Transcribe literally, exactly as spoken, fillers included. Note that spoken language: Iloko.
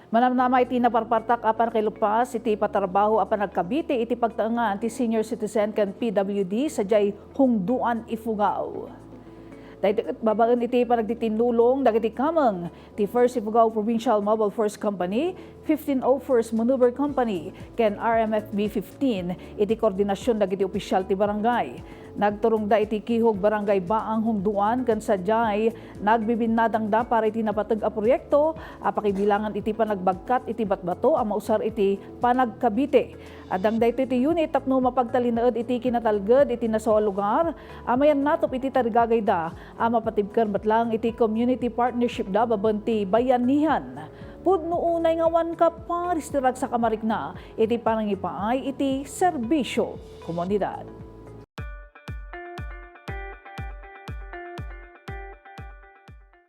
Manamnama iti naparpartak a pannakailupas iti patrabaho a panagkabite iti pagtaengan ti senior citizen ken P W D sadiay Hungdoan, Ifugao. Daytoy ket babaen iti panagtitinnulong dagiti kameng ti First Ifugao Provincial Mobile Force Company, fifteen oh First Maneuver Company, ken R M F B fifteen iti koordinasion dagiti opisyal ti barangay. Nagturongda iti Kihog, Barangay Baang, Hungdoan, ken sadiay nagbibinnadangda para iti napateg a proyekto a pakibilangan iti panagbagkat iti batbato a mausar iti panagkabite. Addang daytoy ti unit tapno mapagtalinaed iti kinatalged iti nasao a lugar a mayannatop iti tarigagayda a mapatibker met laeng iti community partnership da babaen ti bayanihan. Pudno unay nga awan kaparis ti ragsak a marikna iti panangipaay iti serbisio komunidad.